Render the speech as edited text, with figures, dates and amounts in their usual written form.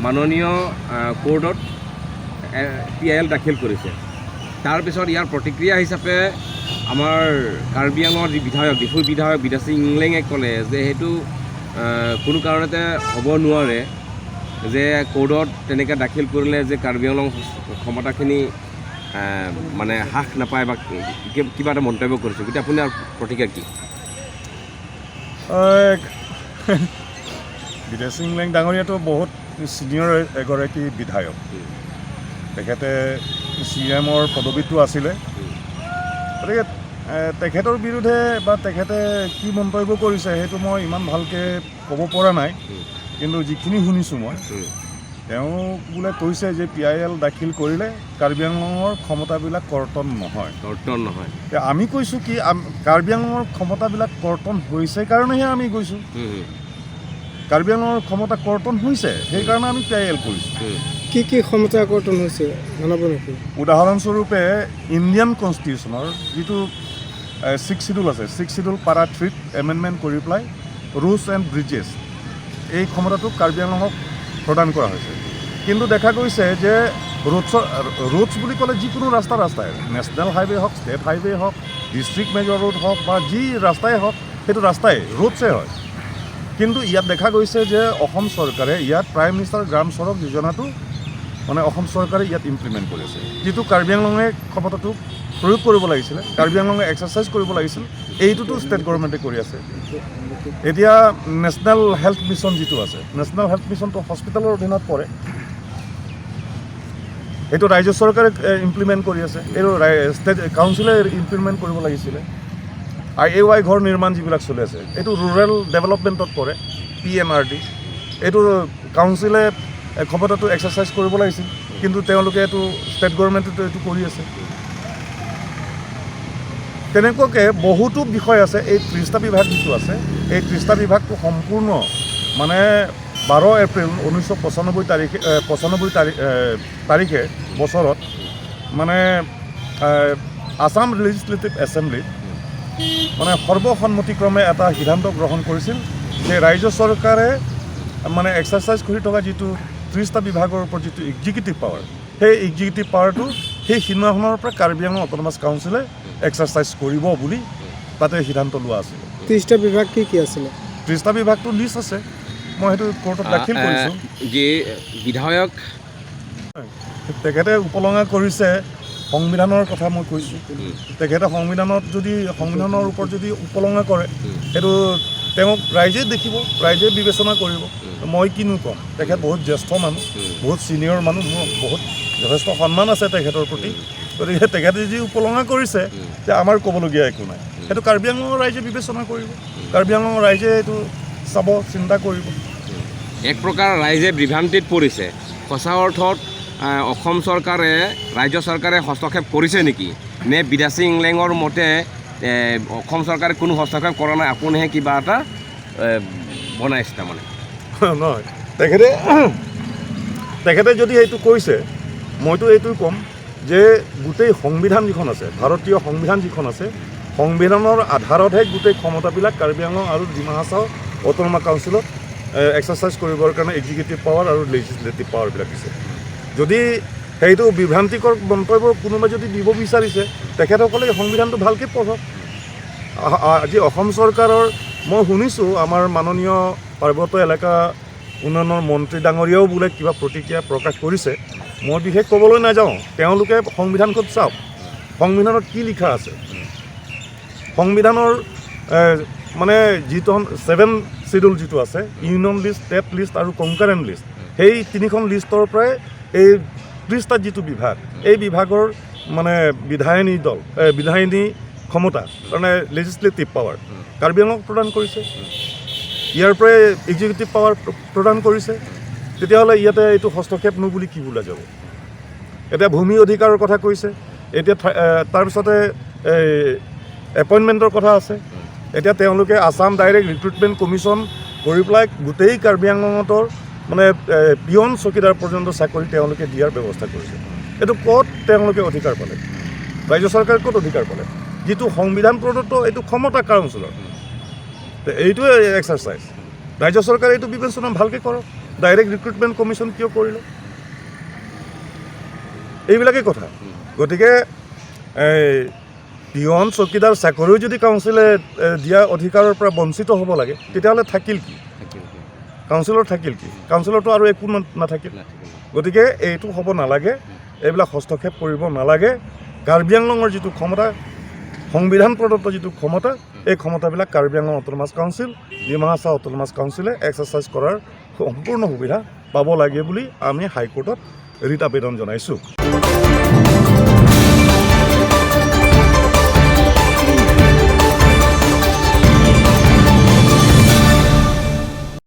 মাননীয় কোৰ্টত পিআইএল দাখিল কৰিছে। তাৰপিছত ইয়াৰ প্ৰতিক্ৰিয়া হিচাপে আমাৰ কাৰ্বি আংলঙৰ যি বিধায়ক, ডিফুৰ বিধায়ক বিদাসিং ইংলেঙে ক'লে যে সেইটো কোনো কাৰণতে হ'ব নোৱাৰে যে কোৰ্টত তেনেকৈ দাখিল কৰিলে যে কাৰ্বি আংলং ক্ষমতাখিনি মানে হ্ৰাস নাপায় বা কিবা এটা মন্তব্য কৰিছে। গতিকে আপোনাৰ প্ৰতিক্ৰিয়া কি? বিদেশিং লেং ডাঙৰীয়াটো বহুত ছিনিয়ৰ এগৰাকী বিধায়ক। তেখেতে চি এমৰ পদবীতো আছিলে। গতিকে তেখেতৰ বিৰুদ্ধে বা তেখেতে কি মন্তব্য কৰিছে, সেইটো মই ইমান ভালকৈ ক'ব পৰা নাই। কিন্তু যিখিনি শুনিছোঁ মই, তেওঁ বোলে কৈছে যে পিআইএল দাখিল কৰিলে কাৰ্বি আংলঙৰ ক্ষমতাবিলাক কৰ্তন নহয়। কৰ্তন নহয়। এতিয়া আমি কৈছোঁ কি, কাৰ্বি আংলঙৰ ক্ষমতাবিলাক কৰ্তন হৈছে কাৰণেহে আমি গৈছোঁ। কাৰ্বি আংলঙৰ ক্ষমতা কৰ্তন হৈছে, সেইকাৰণে আমি পিআইএল কৰিছোঁ। কি কি ক্ষমতা কৰ্তন হৈছে, জনাব নেকি? উদাহৰণস্বৰূপে, ইণ্ডিয়ান কনষ্টিটিউশ্যনৰ যিটো ছিক্স চিডিউল আছে, ছিক্স চিডিউল পাৰা থ্ৰীত এমেণ্ডমেণ্ট কৰি পেলাই ৰোডছ এণ্ড ব্ৰিজেছ এই ক্ষমতাটো কাৰ্বি আংলঙক প্ৰদান কৰা হৈছে। কিন্তু দেখা গৈছে যে ৰোডছ বুলি ক'লে যিকোনো ৰাস্তা ৰাস্তাই, নেশ্যনেল হাইৱে হওক, ষ্টেট হাইৱে হওক, ডিষ্ট্ৰিক্ট মেজৰ ৰোড হওক বা যি ৰাস্তাই হওক, সেইটো ৰাস্তাই ৰোডছে হয়। কিন্তু ইয়াত দেখা গৈছে যে অসম চৰকাৰে ইয়াত প্ৰাইম মিনিষ্টাৰ গ্ৰাম চড়ক যোজনাটো মানে অসম চৰকাৰে ইয়াত ইমপ্লিমেণ্ট কৰিছে, যিটো কাৰ্বি আংলঙে ক্ষমতাটো প্ৰয়োগ কৰিব লাগিছিলে, কাৰ্বি আংলঙে এক্সাৰচাইজ কৰিব লাগিছিল, এইটোতো ষ্টেট গভৰ্ণমেণ্টে কৰি আছে। এতিয়া নেশ্যনেল হেল্থ মিছন যিটো আছে, নেশ্যনেল হেল্থ মিছনটো হস্পিটেলৰ অধীনত পৰে। এইটো ৰাজ্য চৰকাৰে ইমপ্লিমেণ্ট কৰি আছে, এইটো ষ্টেট কাউন্সিলে ইমপ্লিমেণ্ট কৰিব লাগিছিলে। আইএৱাই ঘৰ নিৰ্মাণ যিবিলাক চলি আছে, এইটো ৰুৰেল ডেভেলপমেণ্টত পৰে, পিএমআৰডি। এইটো কাউন্সিলে ক্ষমতাটো এক্সাৰচাইজ কৰিব লাগিছিল, কিন্তু তেওঁলোকে এইটো ষ্টেট গভৰ্ণমেণ্টেতো এইটো কৰি আছে। তেনেকুৱাকৈ বহুতো বিষয় আছে। এই 30টা বিভাগ যিটো আছে, এই 30টা বিভাগটো সম্পূৰ্ণ মানে 12 এপ্ৰিল 1995 তাৰিখে, 95 তাৰিখে বছৰত মানে আছাম লেজিছলেটিভ এছেম্বলিত মানে সৰ্বসন্মতিক্ৰমে এটা সিদ্ধান্ত গ্ৰহণ কৰিছিল যে ৰাজ্য চৰকাৰে মানে এক্সাৰচাইজ কৰি থকা যিটো 30টা বিভাগৰ ওপৰত যিটো এক্সিকিউটিভ পাৱাৰ, সেই এক্সিকিউটিভ পাৱাৰটো সেই সিদিনাখনৰ পৰা কাৰ্বি আংলং অট'নমাছ কাউন্সিলে এক্সাৰচাইজ কৰিব বুলি তাতে সিদ্ধান্ত লোৱা আছিলে। 30টা বিভাগ কি কি আছিলে? 30টা বিভাগটো লিষ্ট আছে, মই সেইটো কোৰ্টত দাখিল কৰিছোঁ। যি বিধায়ক তেখেতে উপলুঙা কৰিছে সংবিধানৰ কথা মই কৈছোঁ। তেখেতে সংবিধানত যদি, সংবিধানৰ ওপৰত যদি উপলুঙা কৰে, সেইটো তেওঁক ৰাইজে দেখিব, ৰাইজে বিবেচনা কৰিব। মই কিনো ক'ম? তেখেত বহুত জ্যেষ্ঠ মানুহ, বহুত ছিনিয়ৰ মানুহ, মোৰ বহুত যথেষ্ট সন্মান আছে তেখেতৰ প্ৰতি। গতিকে তেখেতে যদি উপলুঙা কৰিছে যে আমাৰ ক'বলগীয়া একো নাই। সেইটো কাৰ্বি আংলঙৰ ৰাইজে বিবেচনা কৰিব, কাৰ্বি আংলঙৰ ৰাইজে এইটো চাব, চিন্তা কৰিব। এক প্ৰকাৰ ৰাইজে বিভ্ৰান্তিত পৰিছে। সঁচা অৰ্থত অসম চৰকাৰে, ৰাজ্য চৰকাৰে হস্তক্ষেপ কৰিছে নেকি, নে বিদাসিং ইংলেঙৰ মতে অসম চৰকাৰে কোনো হস্তক্ষেপ কৰা নাই, আপুনিহে কিবা এটা বনাইছে তাৰমানে? নহয়, তেখেতে যদি এইটো কৈছে, মইতো এইটো ক'ম যে গোটেই সংবিধান যিখন আছে, ভাৰতীয় সংবিধান যিখন আছে, সংবিধানৰ আধাৰতহে গোটেই ক্ষমতাবিলাক কাৰ্বি আংলং আৰু ডিমা হাছাও অট'নমাছ কাউন্সিলত এক্সাৰচাইজ কৰিবৰ কাৰণে এক্সিকিউটিভ পাৱাৰ আৰু লেজিছলেটিভ পাৱাৰবিলাক দিছে। যদি সেইটো বিভ্ৰান্তিকৰ মন্তব্য কোনোবাই যদি দিব বিচাৰিছে, তেখেতসকলে সংবিধানটো ভালকৈ পঢ়ক। আজি অসম চৰকাৰৰ মই শুনিছোঁ, আমাৰ মাননীয় পাৰ্বত্য এলেকা উন্নয়নৰ মন্ত্ৰী ডাঙৰীয়াও বোলে কিবা প্ৰতিক্ৰিয়া প্ৰকাশ কৰিছে। মই বিশেষ ক'বলৈ নাযাওঁ। তেওঁলোকে সংবিধানখন চাওক, সংবিধানত কি লিখা আছে। সংবিধানৰ মানে যিটো ছেভেন চিডিউল যিটো আছে, ইউনিয়ন লিষ্ট, ষ্টেট লিষ্ট আৰু কনকাৰেণ্ট লিষ্ট, সেই তিনিখন লিষ্টৰ পৰাই এই 30টা যিটো বিভাগ, এই বিভাগৰ মানে বিধায়িনী দল, বিধায়িনী ক্ষমতা মানে লেজিছলেটিভ পাৱাৰ কাৰ্বি আংলঙক প্ৰদান কৰিছে। ইয়াৰ পৰাই এক্সিকিউটিভ পাৱাৰ প্ৰদান কৰিছে। তেতিয়াহ'লে ইয়াতে এইটো হস্তক্ষেপ নো বুলি কি বোলা যাব? এতিয়া ভূমি অধিকাৰৰ কথা কৈছে, এতিয়া তাৰপিছতে এই এপইণ্টমেণ্টৰ কথা আছে। এতিয়া তেওঁলোকে আছাম ডাইৰেক্ট ৰিক্ৰুটমেণ্ট কমিশ্যন কৰি পেলাই গোটেই কাৰ্বি আংলঙতৰ মানে পিয়ন, চকীদাৰ পৰ্যন্ত চাকৰি তেওঁলোকে দিয়াৰ ব্যৱস্থা কৰিছে। এইটো ক'ত তেওঁলোকে অধিকাৰ পালে? ৰাজ্য চৰকাৰে ক'ত অধিকাৰ পালে? যিটো সংবিধান প্ৰদত্ত এইটো ক্ষমতা কাউন্সিলৰ, এইটোৱে এক্সাৰচাইজ। ৰাজ্য চৰকাৰে এইটো বিবেচনা ভালকৈ কৰক। ডাইৰেক্ট ৰিক্ৰুটমেণ্ট কমিশ্যন কিয় কৰিলে? এইবিলাকেই কথা। গতিকে এই পিয়ন, চকীদাৰ চাকৰিও যদি কাউন্সিলে দিয়া অধিকাৰৰ পৰা বঞ্চিত হ'ব লাগে, তেতিয়াহ'লে থাকিল কি? থাকিল কি? কাউন্সিলৰ থাকিল কি? কাউন্সিলৰতো আৰু একো নাথাকিল। নাথাকিল। গতিকে এইটো হ'ব নালাগে, এইবিলাক হস্তক্ষেপ কৰিব নালাগে। কাৰ্বি আংলঙৰ যিটো ক্ষমতা, সংবিধান প্ৰদত্ত যিটো ক্ষমতা, এই ক্ষমতাবিলাক Karbi Anglong autonomous council, Dima Hasao autonomous কাউন্সিলে এক্সাৰচাইজ কৰাৰ সম্পূৰ্ণ সুবিধা পাব লাগে বুলি আমি হাইকোৰ্টত ৰিট আবেদন জনাইছোঁ।